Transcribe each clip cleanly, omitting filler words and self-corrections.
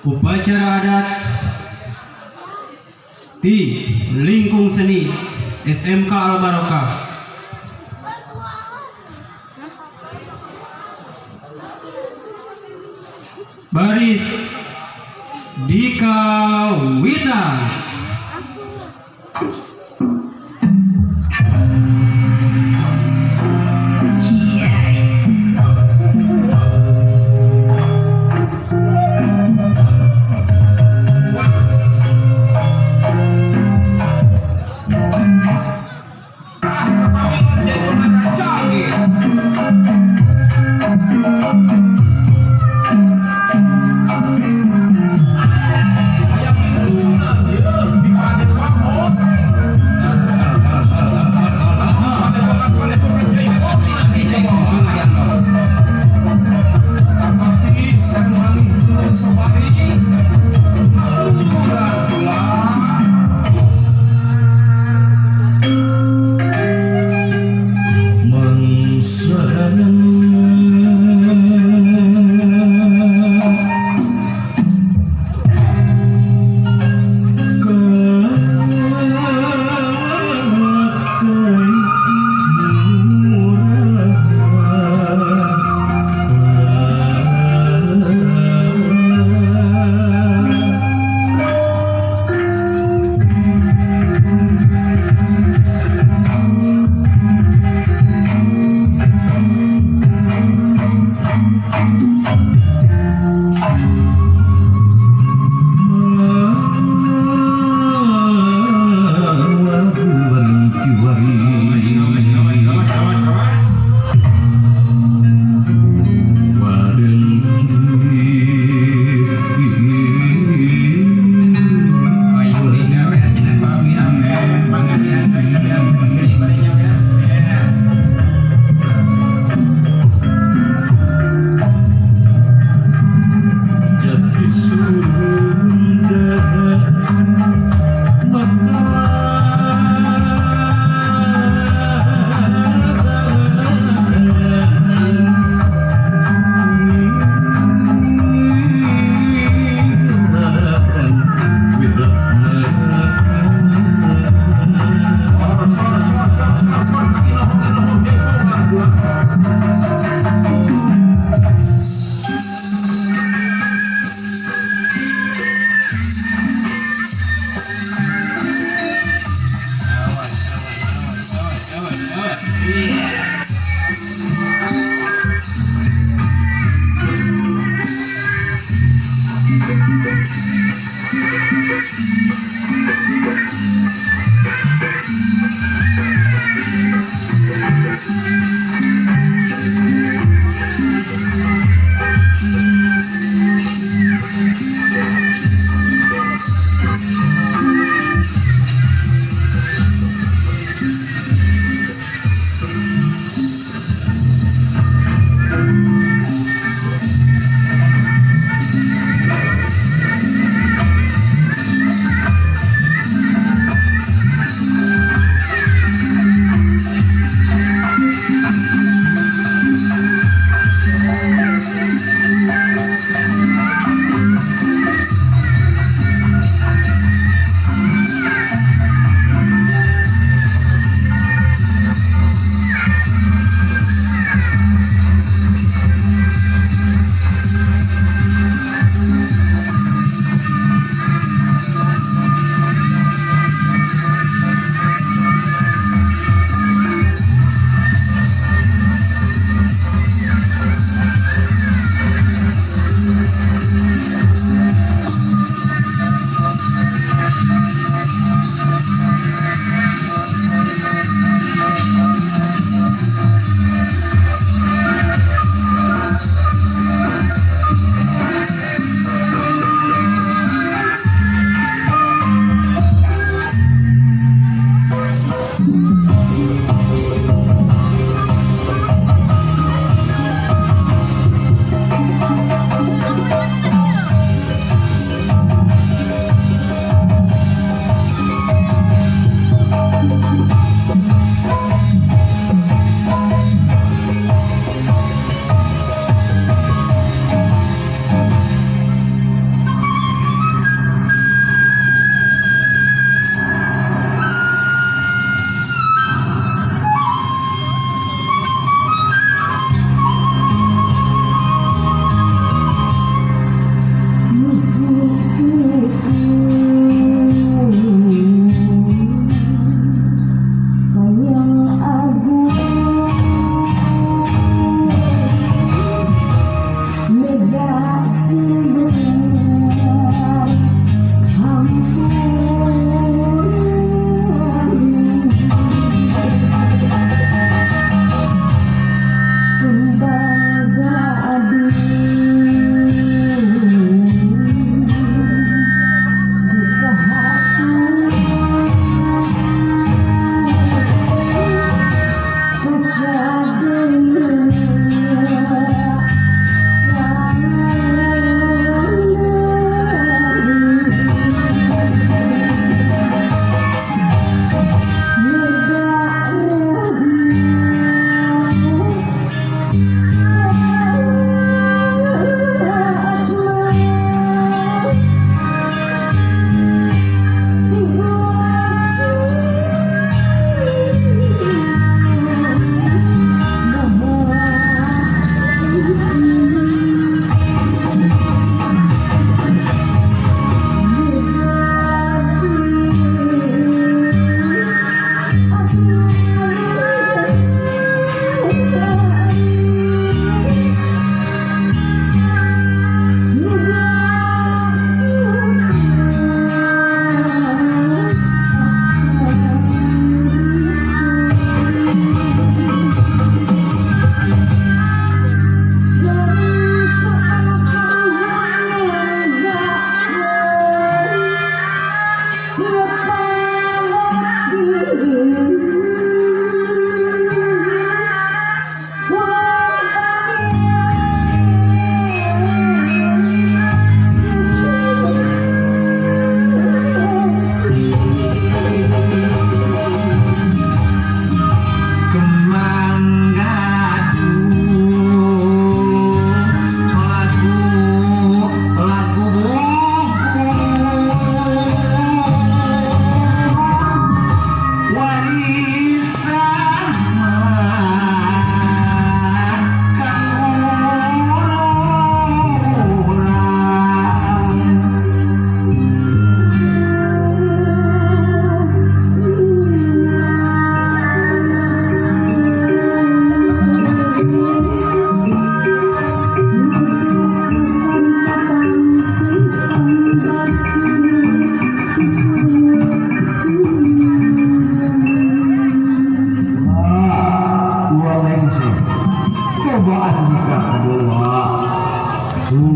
Upacara adat di lingkung seni SMK Al Barokah. Baris Dikawita.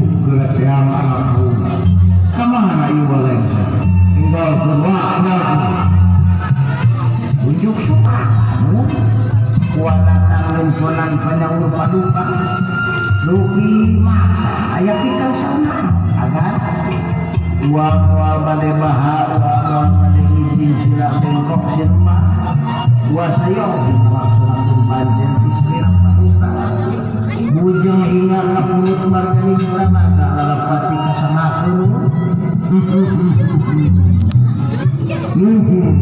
Tuh kereteang anak kaula. Kamana ieu walengser? Tinggalkeun wa, tinggalkeun. Unjuk suka. Kualatan lengkonan panyaur paduka. Lupi mata aya pikal sauna agar uang moal bade baha, uang moal bade izin sila bengkok sirma. Gua sayo melaksanakan pancen istilah paduka. Bujeng hingga kapulut margani muramaga lalapati kasamakeun. Nuhun.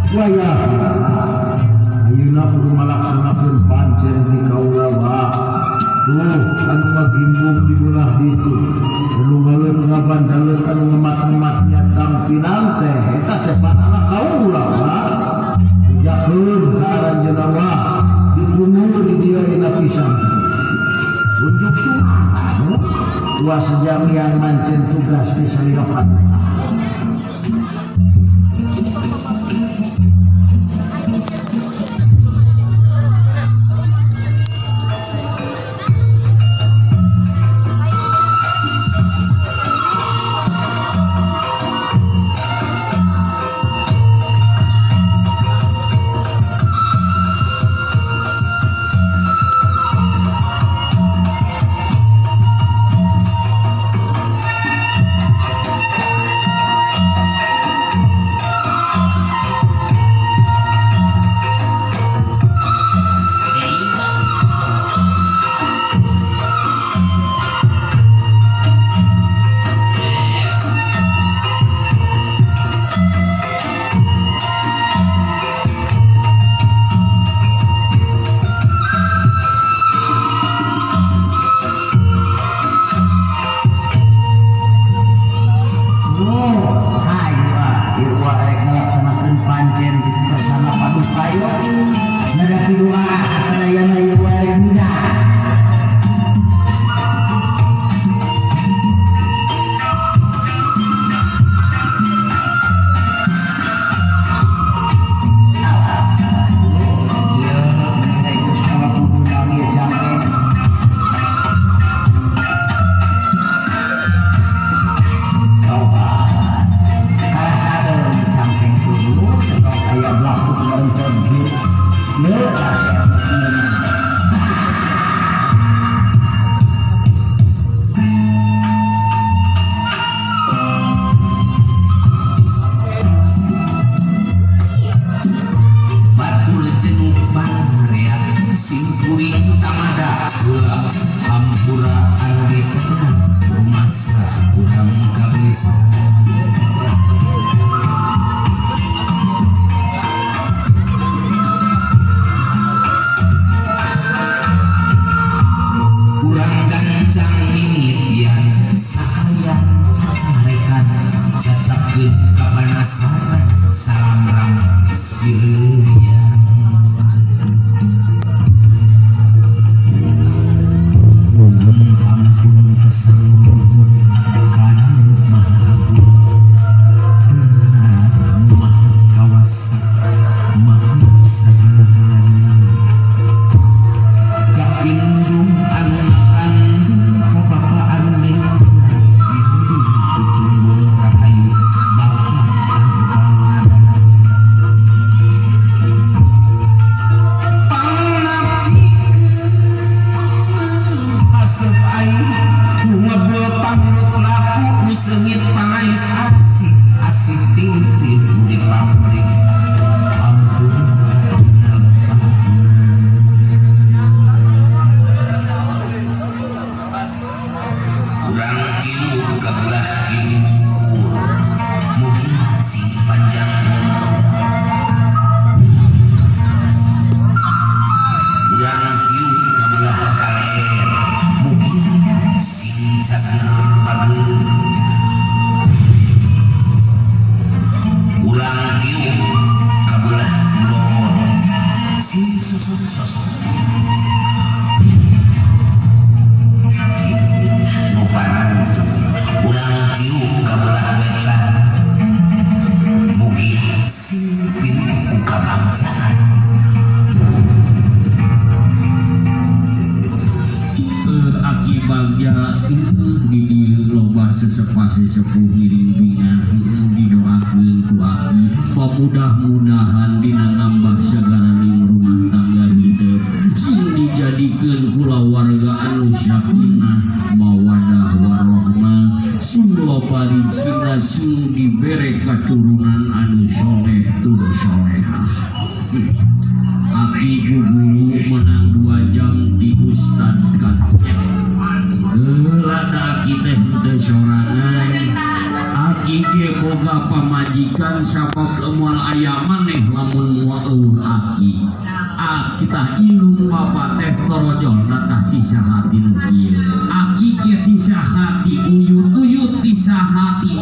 Wayah ayeuna kudu malaksanakeun pancen di kaula wa. Tuh anu ngagimbung di belah ditu. Anu ngaleut ngabandaleut anu ngemat-ngemat nyatang pinang teh eta teh anak kaula wa. Dijakeun ka aranjeunna wa. Dikumur di dieu enak pisan. Unjuk suara. Dua sejam yang mancen tugas di Salirokan. bagja di dieu loba sesepuh ngiring bingah didoakeun ku abdi pamudah-mudahan dina nambah sagaraning rumah tangga hidup sing dijadikeun kulawarga anu sakinah mawadah warahmah sing loba rizkina sing dibere katurunan anu soleh tur solehah. Aki ku guru menang 2 jam ti ustad katnya. Heula da aki teh henteu sorangan. Aki ge boga pamajikan sabab moal aya maneh lamun moal eueuh aki. Aki tah indung bapa teh torojolna tah ti saha ti nu ieu. Aki ge ti saha ti uyut-uyut ti saha ti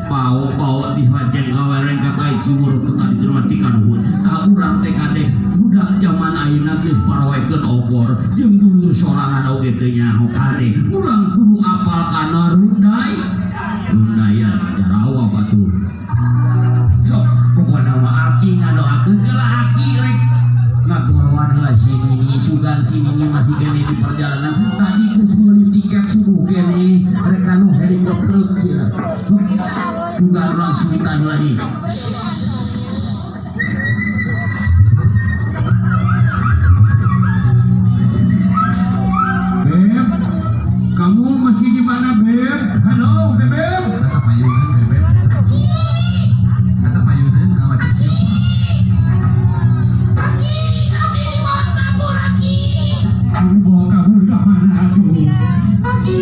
bau-bau di wajan kawareng kakait siwur tekan jelema ti kanuhun. Tah urang teh kadeh budak zaman ayeuna geus parawekeun obor jeung dulur sorangan oge teu nyaho kade. Urang kudu apal kana rundai. Rundayan jarawa batur. Sok pokona mah aki ngadoakeun heula aki rek ngagorwan heula si Nini sugan si Nini masih kene di perjalanan. Tadi geus meuli tiket subuh kene rek anu helikopter cenah. Sugan langsung tanya lagi. Beb, kamu masih di mana, Beb? Halo, Beb. Kata payunan, Beb. Kata payunan, awak cicil. Aki, abdi dibawa kabur, Aki. Kamu bawa kabur ke mana, aduh? Aki.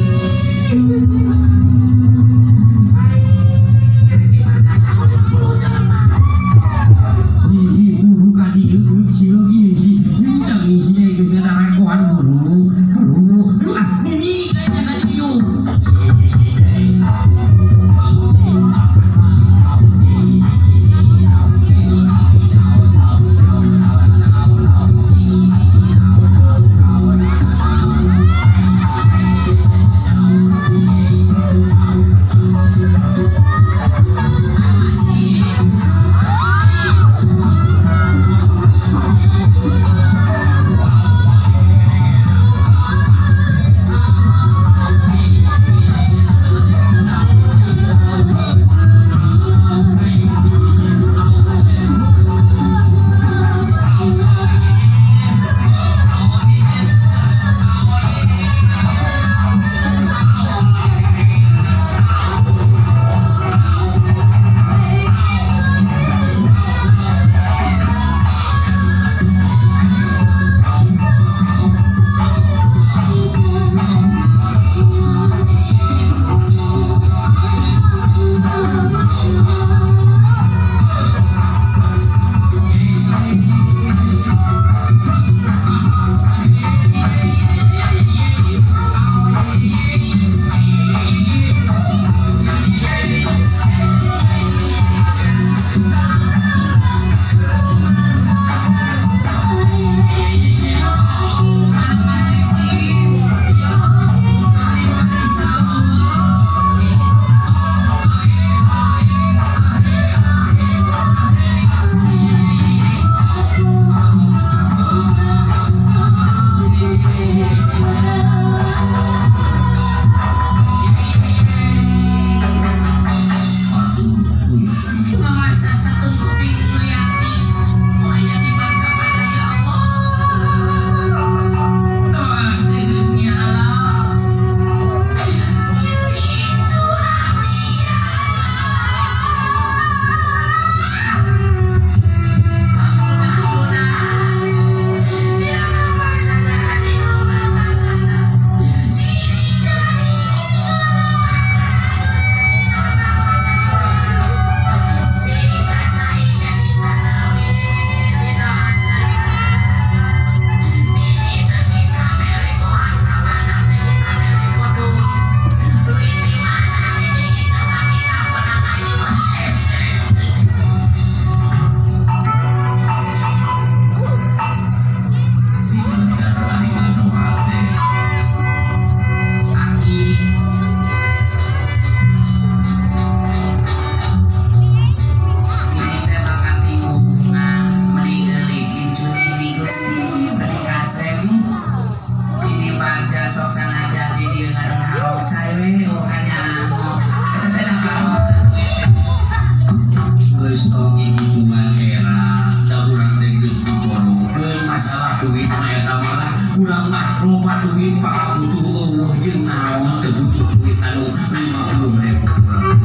teu butuh duit anu 50.000 kurang.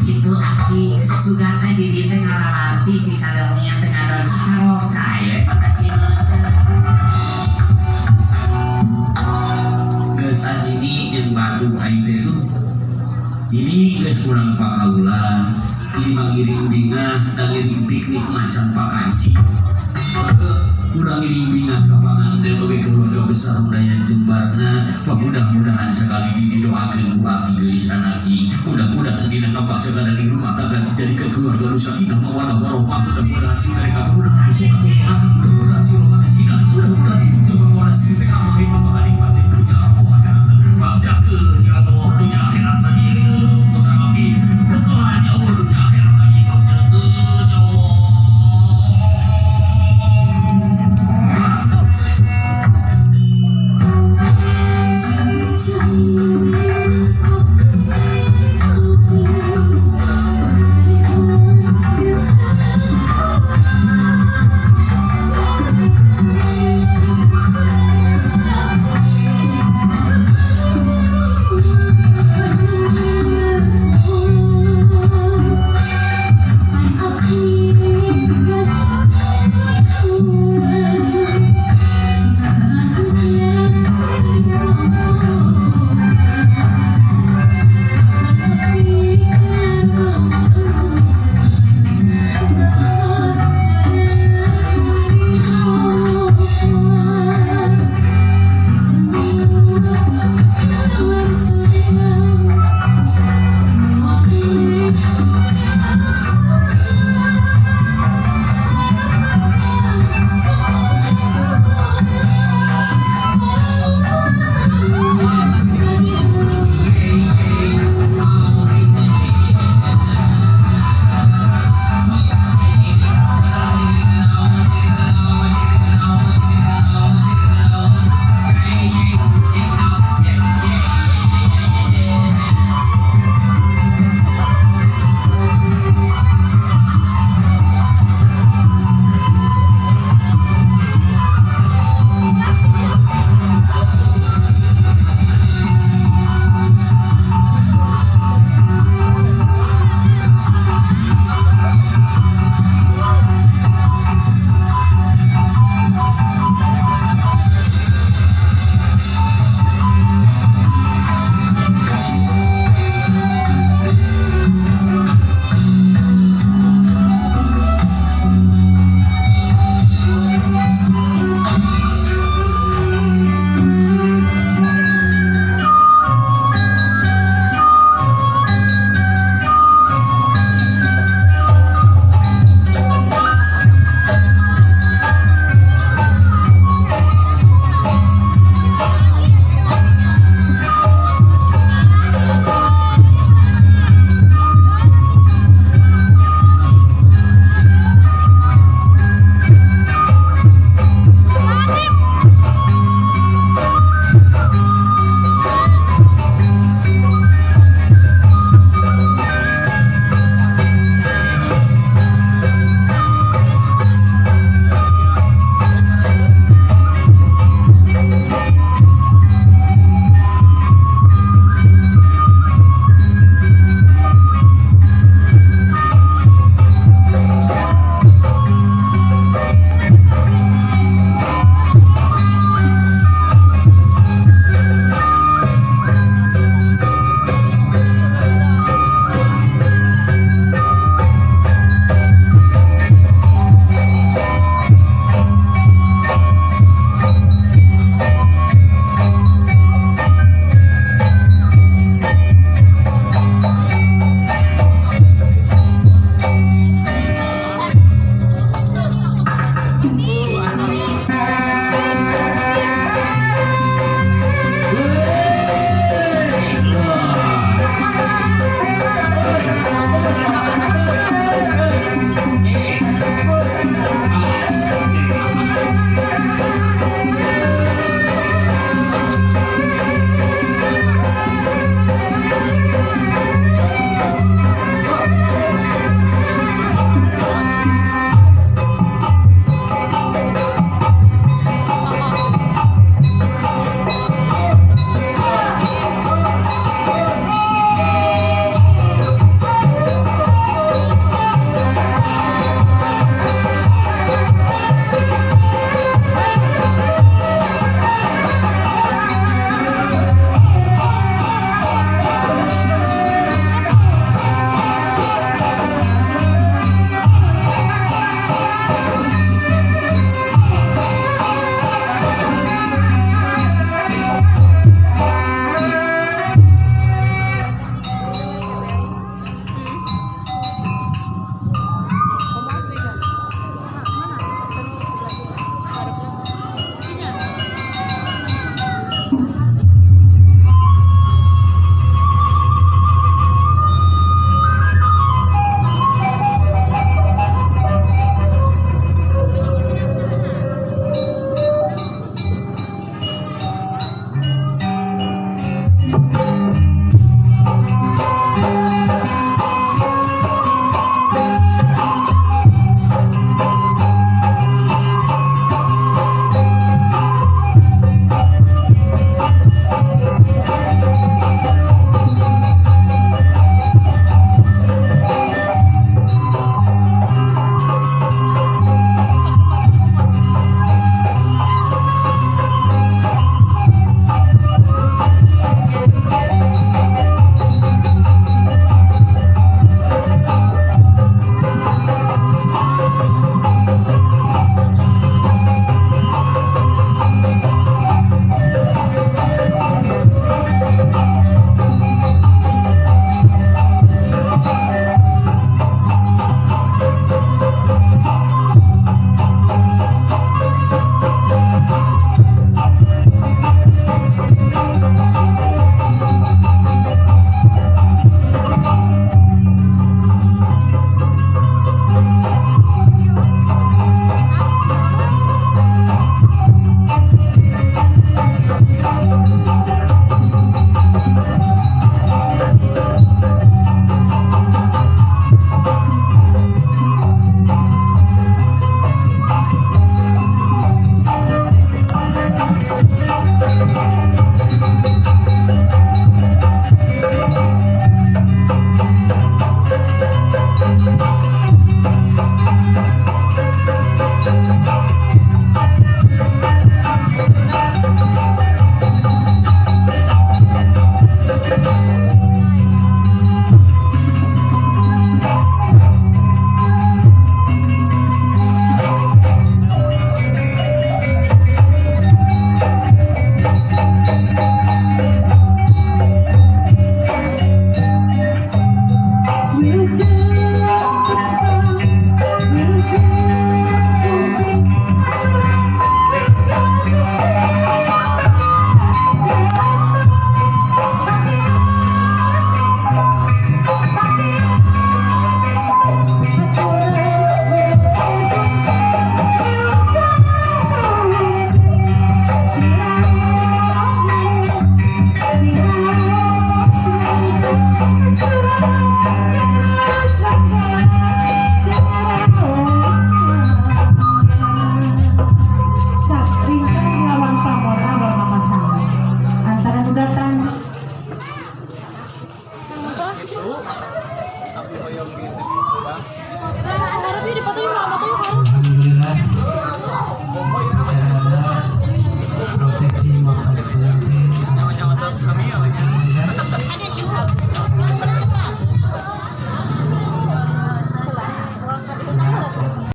Gitu aki sugan teh di dieu teh ngaralanti si sadamnya teh ngadon ngarok cai makasih. Geus ini jeung batu aing teh lu. Ini geus kurang pakaulan, lima ngiring bingah, da ngiring piknik macan pakanci. Kurang ngiring bingah ka panganten oge keluarga besar budaya Jembarna, mudah-mudahan sekali didoakeun ku aki geulis anaki. Mudah-mudahan dina kapaksa kada di rumah tangga dijadikan keluarga nu sakinah mawaddah warahmah. Mudah-mudahan si mereka mudah-mudahan si mudah-mudahan si rohana sina, mudah-mudahan ibu juga waras si sekamah.